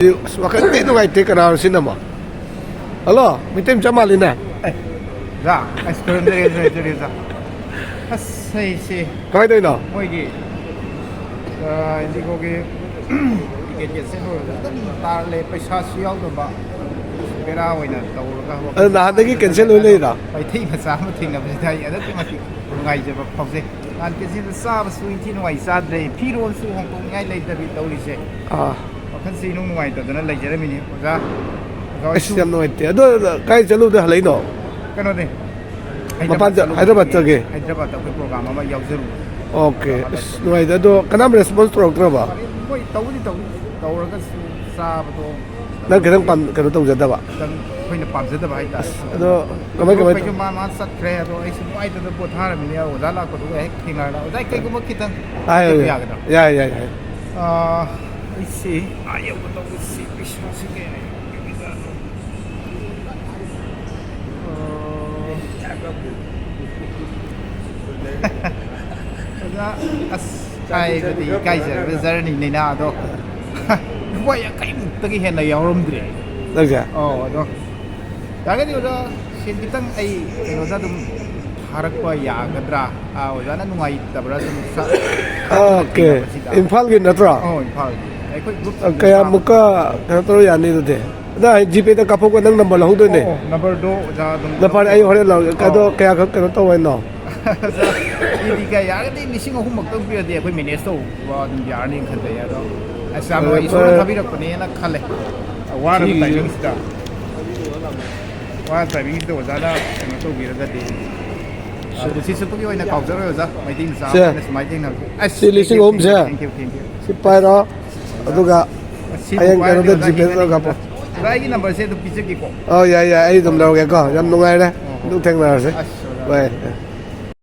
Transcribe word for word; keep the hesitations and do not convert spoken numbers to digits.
ꯑꯁ, ꯋꯥꯈꯜ ꯄꯦꯟ ꯅꯨꯡꯉꯥꯏꯇꯦ꯫ ꯀꯅꯥꯅꯣ ꯁꯤꯅ ꯑꯃꯨꯛ? ꯍꯜꯂꯣ, ꯃꯩꯇꯩ ꯃꯆꯥ ꯃꯥꯜꯂꯤꯅꯦ꯫ ꯑꯦ, ꯑꯣꯖꯥ, ꯑꯁ, ꯈꯨꯔꯨꯝꯖꯔꯤ, ꯈꯨꯔꯨꯝꯖꯔꯤ, ꯑꯣꯖꯥ꯫ ꯑꯁ, ꯑꯩꯁꯦ ꯀꯃꯥꯏꯅ ꯇꯧꯔꯤꯅꯣ? ꯃꯣꯏꯒꯤ, ꯑ, ꯏꯟꯗꯤꯒꯣꯒꯤ ꯇꯤꯀꯦꯠ ꯀꯦꯟꯁꯦꯜ ꯑꯣꯏꯕꯗ ꯑꯗꯨꯝ ꯇꯥꯔ ꯂꯩ, ꯄꯩꯁꯥꯁꯨ ꯌꯥꯎꯗꯕ, ꯕꯦꯔꯥ ꯑꯣꯏꯅ ꯇꯧꯔꯒ ꯑꯗꯨ ꯅꯍꯥꯟꯗꯒꯤ ꯀꯦꯟꯁꯦꯜ ꯑꯣꯏ ꯂꯩꯔꯣ? ꯃꯩꯇꯩ ꯃꯆꯥ ꯑꯃ ꯊꯦꯡꯅꯕꯁꯤꯗ ꯑꯩ ꯑꯗꯨꯛꯀꯤ ꯃꯇꯤꯛ ꯅꯨꯡꯉꯥꯏꯖꯕ ꯐꯥꯎꯖꯩ꯫ ꯅꯍꯥꯟ ꯀꯦꯟꯁꯦꯜꯗ ꯆꯥꯕꯁꯨ ꯏꯟꯊꯤ ꯅꯨꯡꯉꯥꯏ ꯆꯥꯗ꯭ꯔꯦ, ꯐꯤꯔꯣꯜꯁꯨ ꯍꯣꯡꯗꯣꯛꯅꯤꯡꯉꯥꯏ ꯂꯩꯇꯕꯤ ꯇꯧꯔꯤꯁꯦ꯫ ꯑꯥ꯫ ꯋꯥꯈꯜꯁꯦ ꯏꯅꯨꯡ ꯅꯨꯡꯉꯥꯏꯇꯗꯅ ꯂꯩꯖꯔꯝꯃꯤꯅꯤ, ꯑꯣꯖꯥ꯫ ꯑꯣꯖꯥ ꯑꯁ, ꯍꯣꯏꯁꯨ ꯌꯥꯝ ꯅꯨꯡꯉꯥꯏꯇꯦ꯫ ꯑꯗꯣ ꯀꯥꯏ ꯆꯠꯂꯨꯕꯗ ꯍꯜꯂꯛꯏꯅꯣ? ꯀꯩꯅꯣꯅꯦ, ꯃꯄꯥꯟ ꯆꯠ-, ꯍꯥꯏꯗ꯭ꯔꯕꯥꯗ ꯆꯠꯂꯨꯕꯅꯦ꯫ ꯆꯠꯀꯦ? ꯍꯥꯏꯗ꯭ꯔꯕꯥꯗꯇ ꯑꯩꯈꯣꯏ ꯄ꯭ꯔꯣꯒ꯭ꯔꯥꯝ ꯑꯃ ꯌꯥꯎꯖꯔꯨꯕꯅꯦ꯫ ꯑꯣꯀꯦ꯫ ꯑꯁ, ꯅꯨꯡꯉꯥꯏꯇꯦ꯫ ꯑꯗꯣ ꯀꯅꯥꯝ ꯔꯦꯁꯄꯣꯟꯁ ꯇꯧꯔꯛꯇ꯭ꯔꯕ? ꯃꯣꯏ ꯇꯧꯕꯗꯤ ꯇꯧ-, ꯇꯧꯔꯒꯁꯨ ꯆꯥꯕꯗꯣ ꯅꯪ ꯈꯤꯇꯪ ꯄꯥꯝ-, ꯀꯩꯅꯣ ꯇꯧꯖꯗꯕ? ꯈꯤꯇꯪ ꯑꯩꯈꯣꯏꯅ ꯄꯥꯝꯖꯗꯕ ꯍꯥꯏꯇꯥꯔꯦ꯫ ꯑꯁ, ꯑꯗꯣ ꯀꯃꯥꯏ, ꯀꯃꯥꯏ ꯑꯩꯈꯣꯏꯁꯨ ꯇꯧ-, ꯃꯥ, ꯃꯥ ꯆꯠꯈ꯭ꯔꯦ꯫ ꯑꯗꯣ ꯑꯩꯁꯨ ꯅꯨꯡꯉꯥꯏꯇꯗꯅ ꯄꯣꯊꯥꯔꯝꯃꯤꯅꯦ꯫ ꯑꯣꯖꯥ ꯂꯥꯛꯄꯗꯨꯒ ꯍꯦꯛ ꯊꯦꯡꯅꯔꯒ, ꯑꯣꯖꯥ, ꯀꯩꯒꯨꯝꯕ ꯈꯤꯇꯪ ꯍꯥꯏꯌꯨ, ꯆꯠꯄ ꯌꯥꯒꯗ꯭ꯔꯥ? ꯌꯥꯏ, ꯌꯥꯏ, ꯌꯥꯏ꯫ ꯑꯥ, ꯑꯩꯁꯦ ꯑꯥ ꯌꯧꯕ ꯇꯧꯕꯁꯤ ꯄꯩꯁꯥꯁꯤ ꯀꯌꯥ ꯌꯧꯔꯒꯦ? ꯑꯥ, ꯑꯣꯖꯥ, ꯑꯁ, ꯍꯥꯏꯕꯗꯤ ꯏꯀꯥꯏꯖꯔꯒ ꯖꯔꯅꯤꯅꯤꯅ, ꯑꯗꯣ ꯂꯨꯄꯥ ꯌꯥꯡꯈꯩ ꯃꯨꯛꯇꯒꯤ ꯍꯦꯟꯅ ꯌꯥꯎꯔꯝꯗ꯭ꯔꯦ꯫ ꯅꯪꯁꯦ? ꯑꯧ, ꯑꯗꯣ ꯌꯥꯔꯒꯗꯤ ꯑꯣꯖꯥ, ꯁꯦꯟ ꯈꯤꯇꯪ ꯑꯩ ꯀꯩꯅꯣꯗ ꯑꯗꯨꯝ ꯊꯥꯔꯛꯄ ꯌꯥꯒꯗ꯭ꯔꯥ? ꯑꯥ, ꯑꯣꯖꯥꯅ ꯅꯨꯡꯉꯥꯏꯇꯕ꯭ꯔꯥ? ꯁꯨꯝ ꯁ-, ꯑꯣꯀꯦ꯫ ꯊꯦꯡꯅꯕꯁꯤꯗ꯫ ꯏꯝꯐꯥꯜꯒꯤ ꯅꯠꯇ꯭ꯔꯣ? ꯑꯧ, ꯏꯝꯐꯥꯜꯒꯤ꯫ ꯑꯩꯈꯣꯏ ꯒ꯭ꯔꯨꯞ ꯑꯃꯨꯛꯀ ꯀꯩꯅꯣ ꯇꯧꯔ ꯌꯥꯅꯤ ꯑꯗꯨꯗꯤ꯫ ꯑꯗ ꯑꯩ ꯖꯤꯄꯦꯗ ꯀꯥꯞꯄꯛꯄ ꯅꯪ ꯅꯝꯕꯔ ꯂꯧꯍꯧꯗꯣꯏꯅꯦ꯫ ꯑꯣ, ꯑꯣ, ꯅꯝꯕꯔꯗꯣ ꯑꯣꯖꯥ ꯑꯗꯨꯝ ꯅꯝꯕꯔ ꯑꯩ ꯍꯣꯔꯦꯟ ꯂꯧꯔꯒꯦ꯫ ꯑꯗꯣ ꯑꯧ꯫ ꯀꯌꯥ ꯈꯛ ꯀꯩꯅꯣ ꯇꯧ ꯍꯥꯏꯅꯣ? ꯑꯣꯖꯥ, ꯏꯗꯤ ꯀꯌꯥ ꯌꯥꯔꯒꯗꯤ ꯂꯤꯁꯤꯡ ꯑꯍꯨꯝ ꯃꯨꯛꯇꯪ ꯄꯤꯔꯗꯤ ꯑꯩꯈꯣꯏ ꯃꯦꯅꯦꯖ ꯇꯧꯕ ꯑꯗꯨꯝ ꯌꯥꯔꯅꯤꯅ ꯈꯟꯖꯩ꯫ ꯑꯗꯣ ꯑꯁ, ꯌꯥꯝ ꯐꯔꯦ, ꯏꯁꯣꯔꯅ ꯐꯔꯦ꯫ ꯊꯥꯕꯤꯔꯛꯄꯅꯦꯅ ꯈꯜꯂꯦ꯫ ꯋꯥꯔꯕ ꯁꯤꯒꯤ ꯇꯥꯏꯃꯤꯡꯁꯤꯗ꯫ ꯋꯥꯔꯕ ꯇꯥꯏꯃꯤꯡꯁꯤꯗ ꯑꯣꯖꯥꯅ ꯀꯩꯅꯣ ꯇꯧꯕꯤꯔꯒꯗꯤ, ꯑ, ꯄꯨꯟꯁꯤ ꯆꯨꯞꯄꯒꯤ ꯑꯣꯏꯅ ꯀꯥꯎꯖꯔꯣꯏ ꯑꯣꯖꯥ, ꯃꯩꯇꯩ ꯃꯆꯥ ꯁꯦ꯫ ꯑꯃ ꯑꯣꯏꯅ ꯁꯨꯃꯥꯏꯅ ꯊꯦꯡꯅꯕꯁꯦ꯫ ꯑꯁ, ꯁꯤ ꯂꯤꯁꯤꯡ ꯑꯍꯨꯝꯁꯦ꯫ Thank you, thank you, thank you꯫ ꯁꯤ ꯄꯥꯏꯔꯣ꯫ ꯑꯗꯨꯒ ꯁꯤꯕꯨ ꯍꯌꯦꯡ ꯄꯥꯏꯔꯗꯤ ꯀꯩꯅꯣꯗ ꯑꯣꯖꯥ ꯖꯤꯄꯦꯗ ꯍꯦꯟꯅ ꯀꯥꯞꯄꯣ꯫ ꯑꯣꯖꯥ, ꯑꯩꯒꯤ ꯅꯝꯕꯔꯁꯦ ꯑꯗꯨꯝ ꯄꯤꯖꯒꯦꯀꯣ꯫ ꯑꯧ, ꯌꯥꯏ, ꯌꯥꯏ, ꯑꯩ ꯑꯗꯨꯝ ꯂꯧꯔꯒꯦꯀꯣ꯫ ꯌꯥꯝ ꯅꯨꯡꯉꯥꯏꯔꯦ꯫ ꯑꯣ, ꯑꯣ꯫ ꯑꯗꯨꯝ ꯊꯦꯡꯅꯔꯁꯦ꯫ ꯑꯁ, ꯑꯣꯖꯥ꯫ ꯍꯣꯏ꯫